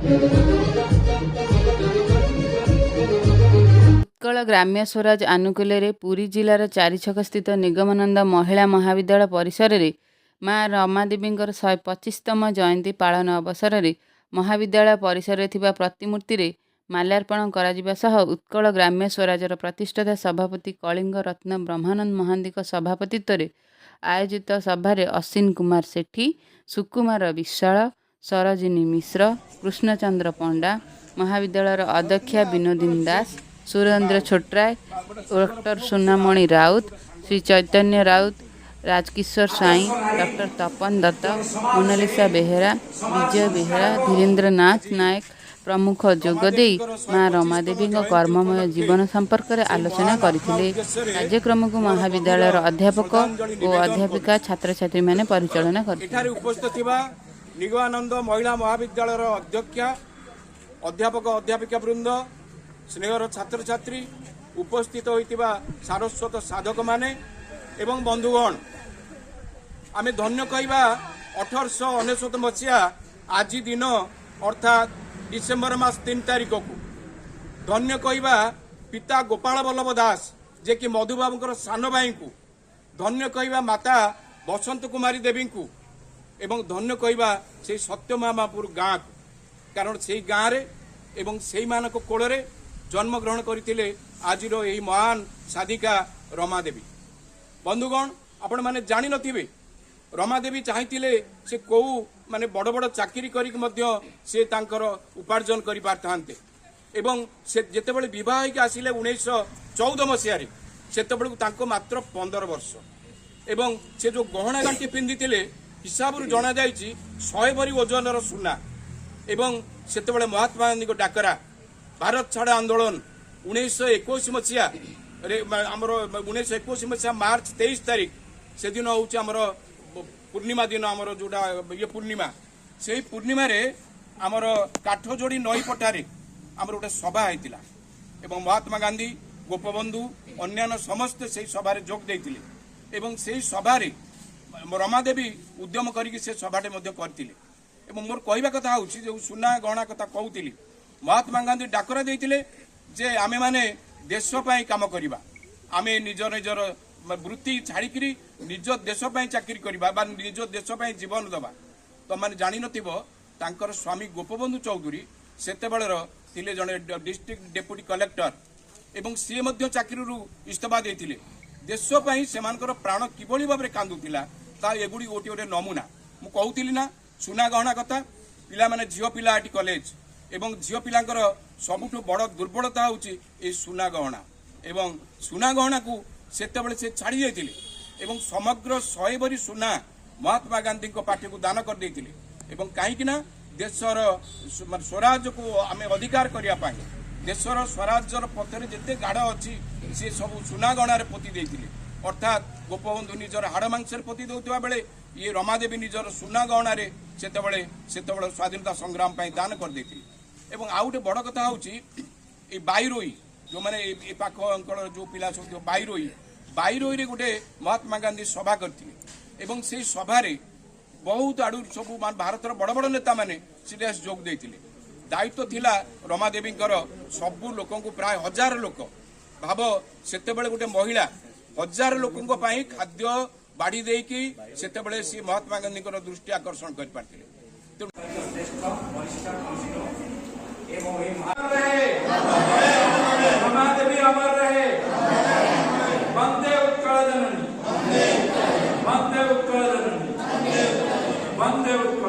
ଉତ୍କଳ ଗ୍ରାମ୍ୟ ସ୍ୱରାଜ ଆନୁକୂଲ୍ୟରେ ପୁରୀ ଜିଲ୍ଲାର ଚାରିଛକସ୍ଥିତ ନିଗମାନନ୍ଦ ମହିଳା ମହାବିଦ୍ୟାଳୟ ପରିସରରେ ମା ରମାଦେବୀଙ୍କର 125ତମ ଜୟନ୍ତୀ ପାଳନ ଅବସରରେ ମହାବିଦ୍ୟାଳୟ ପରିସରରେ ଥିବା ପ୍ରତିମୂର୍ତ୍ତିରେ ମାଲ୍ୟାର୍ପଣ କରାଯିବା ସହ ଉତ୍କଳ ଗ୍ରାମ୍ୟ ସ୍ୱରାଜର ପ୍ରତିଷ୍ଠାତା ସଭାପତି କଳିଙ୍ଗ ରତ୍ନ ବ୍ରହ୍ମାନନ୍ଦ ମହାନ୍ତିଙ୍କ ସଭାପତିତ୍ୱରେ ଆୟୋଜିତ ସଭାରେ ଅଶ୍ୱିନ କୁମାର ସେଠୀ, ସୁକୁମାର ବିଶ୍ୱାଳ, ସରୋଜିନୀ ମିଶ୍ର, କୃଷ୍ଣଚନ୍ଦ୍ର ପଣ୍ଡା, ମହାବିଦ୍ୟାଳୟର ଅଧ୍ୟକ୍ଷା ବିନୋଦିନୀ ଦାସ, ସୁରେନ୍ଦ୍ର ଛୋଟରାୟ, ଡକ୍ଟର ସୁନାମଣି ରାଉତ, ଶ୍ରୀ ଚୈତନ୍ୟ ରାଉତ, ରାଜକିଶୋର ସ୍ୱାଇଁ, ଡକ୍ଟର ତପନ ଦତ୍ତ, ମୋନାଲିସା ବେହେରା, ବିଜୟ ବେହେରା, ଧୀରେନ୍ଦ୍ରନାଥ ନାୟକ ପ୍ରମୁଖ ଯୋଗଦେଇ ମା ରମାଦେବୀଙ୍କ କର୍ମମୟ ଜୀବନ ସମ୍ପର୍କରେ ଆଲୋଚନା କରିଥିଲେ। କାର୍ଯ୍ୟକ୍ରମକୁ ମହାବିଦ୍ୟାଳୟର ଅଧ୍ୟାପକ ଓ ଅଧ୍ୟାପିକା, ଛାତ୍ରଛାତ୍ରୀମାନେ ପରିଚାଳନା କରିଥିଲେ। ଏଠାରେ ଉପସ୍ଥିତ ଥିବା ନିଗମାନନ୍ଦ ମହିଳା ମହାବିଦ୍ୟାଳୟର ଅଧ୍ୟକ୍ଷା, ଅଧ୍ୟାପକ, ଅଧ୍ୟାପିକା ବୃନ୍ଦ, ସ୍ନେହର ଛାତ୍ରଛାତ୍ରୀ, ଉପସ୍ଥିତ ହୋଇଥିବା ସାରସ୍ୱତ ସାଧକମାନେ ଏବଂ ବନ୍ଧୁଗଣ, ଆମେ ଧନ୍ୟ କହିବା 1899 ମସିହା ଆଜି ଦିନ, ଅର୍ଥାତ୍ ଡିସେମ୍ବର ମାସ 3 ତାରିଖକୁ। ଧନ୍ୟ କହିବା ପିତା ଗୋପାଳ ବଲ୍ଲଭ ଦାସ, ଯିଏକି ମଧୁବାବୁଙ୍କର ସାନ ଭାଇଙ୍କୁ। ଧନ୍ୟ କହିବା ମାତା ବସନ୍ତ କୁମାରୀ ଦେବୀଙ୍କୁ ଏବଂ ଧନ୍ୟ କହିବା ସେଇ ସତ୍ୟଭାମାପୁର ଗାଁକୁ, କାରଣ ସେଇ ଗାଁରେ ଏବଂ ସେଇମାନଙ୍କ କୋଳରେ ଜନ୍ମଗ୍ରହଣ କରିଥିଲେ ଆଜିର ଏହି ମହାନ ସାଧିକା ରମାଦେବୀ। ବନ୍ଧୁଗଣ, ଆପଣମାନେ ଜାଣିନଥିବେ, ରମାଦେବୀ ଚାହିଁଥିଲେ ସେ କୋଉ ମାନେ ବଡ଼ ବଡ଼ ଚାକିରି କରିକି ମଧ୍ୟ ସେ ତାଙ୍କର ଉପାର୍ଜନ କରିପାରିଥାନ୍ତେ। ଏବଂ ସେ ଯେତେବେଳେ ବିବାହ ହେଇକି ଆସିଲେ 1914 ମସିହାରେ, ସେତେବେଳକୁ ତାଙ୍କୁ ମାତ୍ର 15 ବର୍ଷ। ଏବଂ ସେ ଯୋଉ ଗହଣା ଗାଣ୍ଠି ପିନ୍ଧିଥିଲେ, ହିସାବରୁ ଜଣାଯାଇଛି 100 ଭରି ଓଜନର ସୁନା। ଏବଂ ସେତେବେଳେ ମହାତ୍ମା ଗାନ୍ଧୀଙ୍କ ଡାକରା, ଭାରତ ଛାଡ଼ ଆନ୍ଦୋଳନ, 1921 ମସିହାରେ, ଆମର 1921 ମସିହା ମାର୍ଚ୍ଚ 23 ତାରିଖ, ସେଦିନ ହେଉଛି ଆମର ପୂର୍ଣ୍ଣିମା ଦିନ, ଆମର ଯୋଉଟା ଇଏ ପୂର୍ଣ୍ଣିମା। ସେଇ ପୂର୍ଣ୍ଣିମାରେ ଆମର କାଠଯୋଡ଼ି ନଈ ପଠାରେ ଆମର ଗୋଟେ ସଭା ହେଇଥିଲା ଏବଂ ମହାତ୍ମା ଗାନ୍ଧୀ, ଗୋପବନ୍ଧୁ, ଅନ୍ୟାନ୍ୟ ସମସ୍ତେ ସେଇ ସଭାରେ ଯୋଗ ଦେଇଥିଲେ। ଏବଂ ସେଇ ସଭାରେ ରମାଦେବୀ ଉଦ୍ୟମ କରିକି ସେ ସଭାଟେ ମଧ୍ୟ କରିଥିଲେ। ଏବଂ ମୋର କହିବା କଥା ହେଉଛି, ଯେଉଁ ସୁନା ଗହଣା କଥା କହୁଥିଲି, ମହାତ୍ମା ଗାନ୍ଧୀ ଡାକରା ଦେଇଥିଲେ ଯେ ଆମେମାନେ ଦେଶ ପାଇଁ କାମ କରିବା, ଆମେ ନିଜ ନିଜର ବୃତ୍ତି ଛାଡ଼ିକିରି ନିଜ ଦେଶ ପାଇଁ ଚାକିରି କରିବା ବା ନିଜ ଦେଶ ପାଇଁ ଜୀବନ ଦେବା। ତମାନେ ଜାଣିନଥିବ, ତାଙ୍କର ସ୍ୱାମୀ ଗୋପବନ୍ଧୁ ଚୌଧୁରୀ ସେତେବେଳର ଥିଲେ ଜଣେ ଡିଷ୍ଟ୍ରିକ୍ଟ ଡେପୁଟି କଲେକ୍ଟର ଏବଂ ସିଏ ମଧ୍ୟ ଚାକିରିରୁ ଇସ୍ତଫା ଦେଇଥିଲେ। ଦେଶ ପାଇଁ ସେମାନଙ୍କର ପ୍ରାଣ କିଭଳି ଭାବରେ କାନ୍ଦୁଥିଲା, ତା ଏଗୁଡ଼ିକ ଗୋଟିଏ ଗୋଟିଏ ନମୁନା। ମୁଁ କହୁଥିଲି ନା ସୁନା ଗହଣା କଥା। ପିଲାମାନେ, ଝିଅ ପିଲା ଏଠି କଲେଜ ଏବଂ ଝିଅ ପିଲାଙ୍କର ସବୁଠୁ ବଡ଼ ଦୁର୍ବଳତା ହେଉଛି ଏଇ ସୁନା ଗହଣା। ଏବଂ ସୁନା ଗହଣାକୁ ସେତେବେଳେ ସେ ଛାଡ଼ି ଯାଇଥିଲେ ଏବଂ ସମଗ୍ର 100 ଭରି ସୁନା ମହାତ୍ମା ଗାନ୍ଧୀଙ୍କ ପାର୍ଟିକୁ ଦାନ କରିଦେଇଥିଲେ। ଏବଂ କାହିଁକି ନା ଦେଶର ମାନେ ସ୍ୱରାଜକୁ ଆମେ ଅଧିକାର କରିବା ପାଇଁ ଦେଶର ସ୍ୱରାଜ୍ୟର ପଥରେ ଯେତେ ଗାଡ଼ ଅଛି, ସେ ସବୁ ସୁନା ଗହଣାରେ ପୋତି ଦେଇଥିଲେ। ଅର୍ଥାତ୍ ଗୋପବନ୍ଧୁ ନିଜର ହାଡ଼ ମାଂସରେ ପୋତି ଦେଉଥିବା ବେଳେ ଇଏ ରମାଦେବୀ ନିଜର ସୁନା ଗହଣାରେ ସେତେବେଳେ ସ୍ୱାଧୀନତା ସଂଗ୍ରାମ ପାଇଁ ଦାନ କରିଦେଇଥିଲେ। ଏବଂ ଆଉ ଗୋଟେ ବଡ଼ କଥା ହେଉଛି, ଏଇ ବାଇରୋଇ, ଯେଉଁମାନେ ଏ ପାଖ ଅଞ୍ଚଳର ଯେଉଁ ପିଲା ସବୁ ଥିବ, ବାଇରୋଇରେ ଗୋଟେ ମହାତ୍ମା ଗାନ୍ଧୀ ସଭା କରିଥିଲେ ଏବଂ ସେଇ ସଭାରେ ବହୁତ ଆଡୁ ସବୁ ମାନେ ଭାରତର ବଡ଼ ବଡ଼ ନେତାମାନେ ସେଠି ଆସି ଯୋଗ ଦେଇଥିଲେ। ଦାୟିତ୍ୱ ଥିଲା ରମାଦେବୀଙ୍କର ସବୁ ଲୋକଙ୍କୁ, ପ୍ରାୟ 1000 ଲୋକ। ଭାବ, ସେତେବେଳେ ଗୋଟେ ମହିଳା 1000 ଲୋକଙ୍କ ପାଇଁ ଖାଦ୍ୟ ବାଢି ଦେଇକି ସେତେବେଳେ ସିଏ ମହାତ୍ମା ଗାନ୍ଧୀଙ୍କର ଦୃଷ୍ଟି ଆକର୍ଷଣ କରିପାରିଥିଲେ। ତେଣୁ ଶ୍ରେଷ୍ଠ ବରିଷ୍ଠ କନିଷ୍ଠ ଏବଂ ଏହି ରମାଦେବୀ ଅମର ରହେ। ବନ୍ଦେ ଉତ୍କଳ ଜନନୀ, ବନ୍ଦେ ଉତ୍କଳ ଜନନୀ, ବନ୍ଦେ ଉତ୍କଳ।